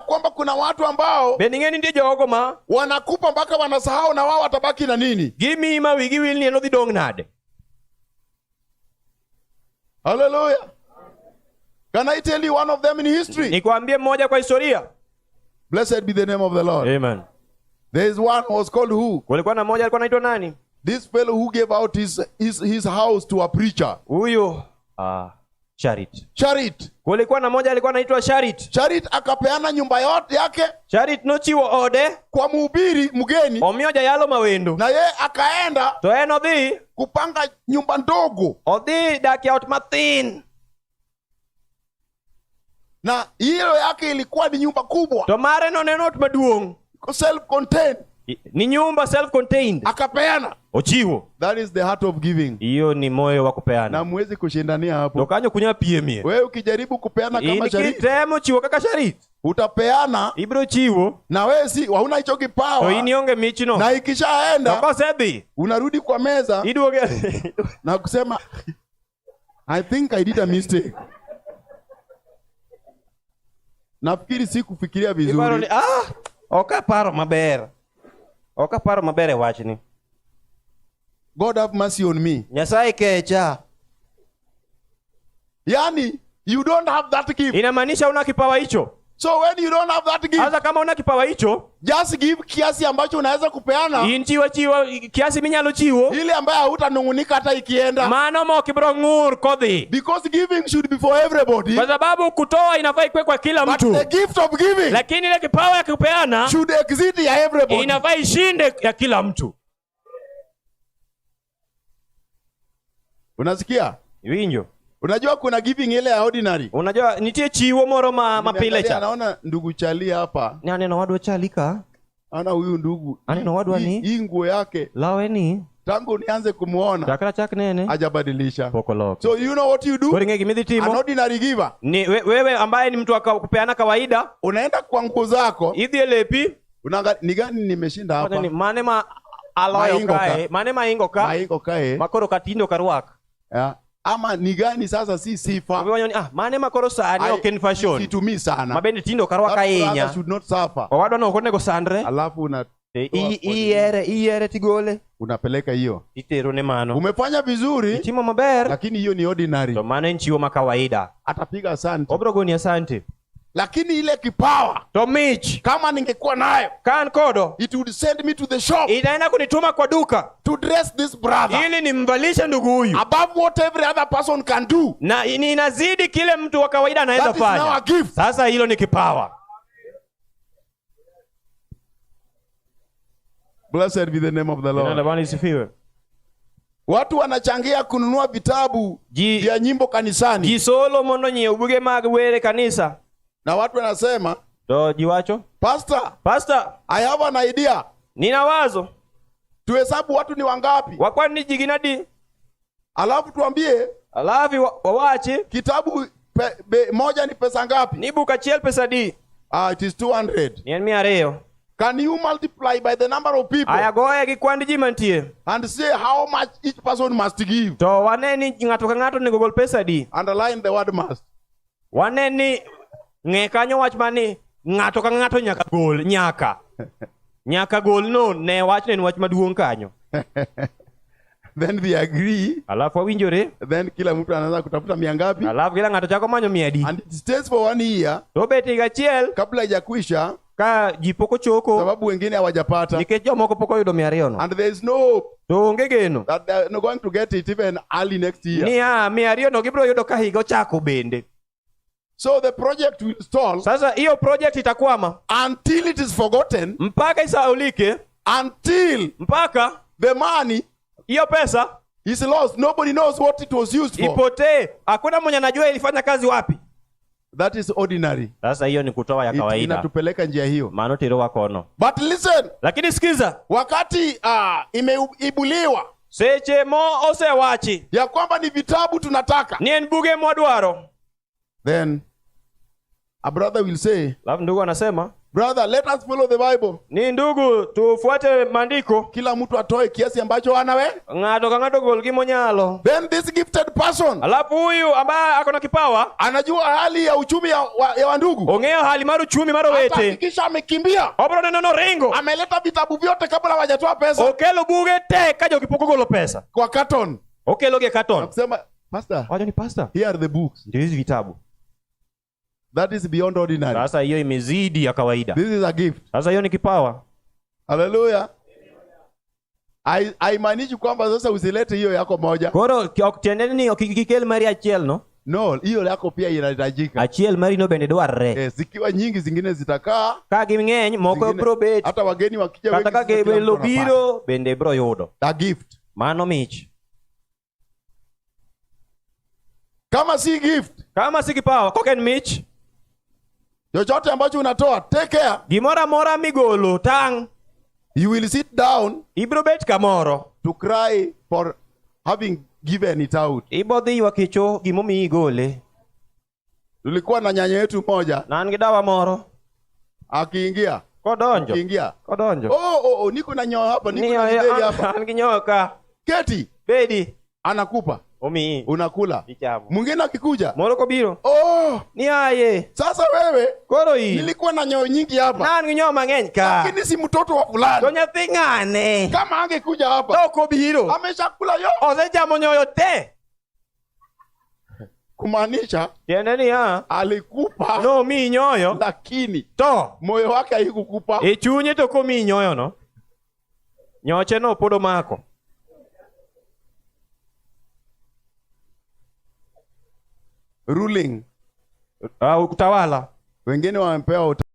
kwamba kuna watu ambao Bende ing'e ni nitie jogo ma wanakupa mpaka wanasahau na wao watabaki na nini? Gimiyi ma wigi wil ni en odhi dong' nade. Hallelujah. Can I tell you one of them in history? Nikwambie mmoja kwa historia. Blessed be the name of the Lord. Amen. There is one who was called who? Kulikuwa na mmoja alikuwa anaitwa nani? This fellow who gave out his house to a preacher. Huyu Sharit. Sharit. Kulikuwa na mmoja alikuwa anaitwa Sharit. Sharit akapeana nyumba yote yake Sharit nochiwo ode kwa mhubiri mgeni, omiyo jayalo mawendo. Na ye akaenda To en odhi kupanga nyumba ndogo. Odhi dak e ot mathin. Na hiyo yake ilikuwa ni nyumba kubwa. To mare no ne en ot maduong'. Self-contained. Ni nyumba self-contained. Akapeana. Ochiwo. That is the heart of giving. Hiyo ni moyo wa kupeana. Na muwezi kushindania hapo. To kanyo kunya piemie. Wewe ukijaribu kupeana kama In Sharit, kitemo chiwo kaka Sharit, utapeana ibiro chiwo. Na wewe si hauna hicho kipawa. To in ionge michno. Na ikishaenda, To kosedhi, unarudi kwa meza iduoge na kusema I think I did a mistake. Nafikiri sikufikiria vizuri. Iparo ni, ok aparo maber. Ok aparo maber e wachni. God have mercy on me. Nyasaye kecha. Yani, you don't have that gift. Inamaanisha una kipawa hicho. So when you don't have that gift, Sasa kama una kipawa hicho, just give kiasi ambacho unaweza kupeana. In chiwa chiwa kiasi minyalo chiwo. Ile ambayo hutanungunika hata ikienda. Mano ma ok ibiro ng'ur kodhi. Because giving should be for everybody. Kwa sababu kutoa inafaa ikuwe kwa kila But mtu. the gift of giving Lakini ile kipawa ya kupeana should exceed ya everybody. inafaa ishinde ya kila mtu. Unasikia? Winjo. Unajua kuna giving ile ya ordinary. Unajua nitie chiwo moro ma pile cha. Naona ndugu Chali hapa. Ni aneno wadwa Chali ka. Ana huyu ndugu. Aneno wadwa ni. Hii nguo yake. Lawe ni. Tangu nianze kumuona. Chakra chak nene. Hajabadilisha. Pok oloko. So you know what you do? Koro ing'e gima idhi timo? An ordinary giver. Ni wewe ambaye ni mtu wa kupeana kawaida. Unaenda kwa nguo zako. Idhi e lepi. Unaangalia ni gani nimeshinda hapa? Ni mane ma aloyo Maingo ka. kae. Mane maingo ka. Maingo kae. Makoro katindo karwak. Yeah. Ama ni gani sasa si sifa. Obiwanyo ni, mane makoro sani Ai, ok en fashion. Situmii sana. Mabende tindo karwak That brother ahinya. should not suffer. Owadwa no ok onego sandre. Alafu una Iyiere tigole. Unapeleka hiyo. Itero ne mano. Umefanya vizuri. Itimo maber. Lakini hiyo ni ordinary. To mano en chiwo ma kawaida. Atapiga asante. Obiro goni asante. Lakini ile kipawa To mich kama ningekuwa nayo, ka an kodo, it would send me to the shop itaenda kunituma kwa duka to dress this brother ili nimvalishe ndugu huyu above what every other person can do. Na inazidi kile mtu wa kawaida anaweza That is now fanya. a gift. Sasa hilo ni kipawa. Blessed be the name of the Lord. Jina la Bwana lisifiwe. Watu wanachangia kununua vitabu vya nyimbo kanisani. Ji solo mondo nyiew buge mag wer e kanisa. Na watu wanasema, To ji wacho, Pastor, Pastor, I have an idea. Nina wazo. Tuhesabu watu ni wangapi? Wakwan ni ji gin adi? Alafu tuambie, Alafu wawachi kitabu moja ni pesa ngapi? Ni buk achiel pesa adi? It is 200. Ni en mia ariyo. Can you multiply by the number of people? Aya, goye gi kwand ji mantie. And say how much each person must give. To wane ni ng'ato ka ng'ato onego gol pesa adi? Underline the word must. Wane ni ng'e kanyo wach mani ng'ato ka ng'ato nyaka gol, nyaka. Nyaka gol no ne wach ne en wach maduong' kanyo. Then we agree. Alafu wawinjore. Then kila mtu anaanza kutafuta mia ngapi? Alafu kila ng'ato chako manyo mia adi. And it stays for 1 year. To bet higa achiel. Kabla haijakwisha. Ka ji pok ochoko. Sababu wengine hawajapata. Nikech jomoko pok oyudo mia ariyo no. And there is no hope. To onge geno. That they are not going to get it even early next year. Niya, mia ariyo no gibiro yudo ka higa ochako bende. So the project will stall. Sasa hiyo project itakwama. Until it is forgotten. Mpaka isaulike. Until mpaka the money hiyo pesa is lost. Nobody knows what it was used for. Ipotee. Hakuna mwenye anajua ilifanya kazi wapi. That is ordinary. Sasa hiyo ni kutoa ya kawaida. Inatupeleka njia hiyo. Maana tero wakono. But listen. Lakini sikiza. Wakati imeibuliwa seche mo osewachi ya kwamba ni vitabu tunataka. Ni en buge mwadwaro. Then A brother will say, Alafu ndugu anasema, "Brother, let us follow the Bible. Ni ndugu, tufuate maandiko. Kila mtu atoe kiasi ambacho anawe." Ng'ato ka ng'ato gol gimonyalo. Then this gifted person Alafu huyu ambaye ako na kipawa anajua hali ya uchumi ya wandugu. ong'eyo hali mar uchumi mar owete. Atahakikisha amekimbia. Obro neno noringo. Ameleta vitabu vyote kabla hawajatoa pesa Okelo buge te ka jogi pok ogolo pesa. kwa carton. Okelo gi e carton. Kusema, "Pastor, Wacho ni pastor. here are the books." Ndio hizi vitabu. That is beyond ordinary. Sasa hiyo imezidi ya kawaida. This is a gift. Sasa hiyo ni kipawa. Hallelujah. Haimaanishi kwamba sasa usilete hiyo yako moja. Koro ok tiende ni ok kikel mari achiel no. No, hiyo yako pia inahitajika. Achiel mari no bende dwarre. Eh, zikiwa nyingi zingine zitakaa. Ka ging'eny moko bro bet. Hata wageni wakija Kata wengi, ka sasa kila welo mtu anapata. biro bende bro yudo. A gift. Mano mich. Kama si gift, Kama si kipawa, kok en mich, chochote ambacho unatoa, take care. Gimoro amora migolo tang', You will sit down ibro bet kamoro. To cry for having given it out. Ibo dhi ywak e cho gimomiyi igole. Tulikuwa na nyanya yetu moja Nan gi dawa moro. akiingia, Kodonjo. akiingia. Kodonjo. Oh, niko na nyoyo hapa, niko Ni na githeri hapa. an gi nyoyo ka. Keti, Bedi. anakupa, Omiyi. unakula. Ichamo. Mwingine akikuja, Moro kobiro. "Oh, Ni aye. sasa wewe, Koro in. nilikuwa na nyoyo nyingi hapa. Nan gi nyoyo mang'eny ka. Lakini si mtoto wa To fulani. nyathi ng'ane. Kama angekuja hapa, To ok obiro. ameshakula yo." Osechamo nyoyo te. Kumaanisha Tiende niya. alikupa, Nomiyi nyoyo. lakini To. moyo wake haikukupa. E chunye to komiyi nyoyo no. Nyoche no pod omako. Ruling. Ah, utawala. Wengine wamepewa.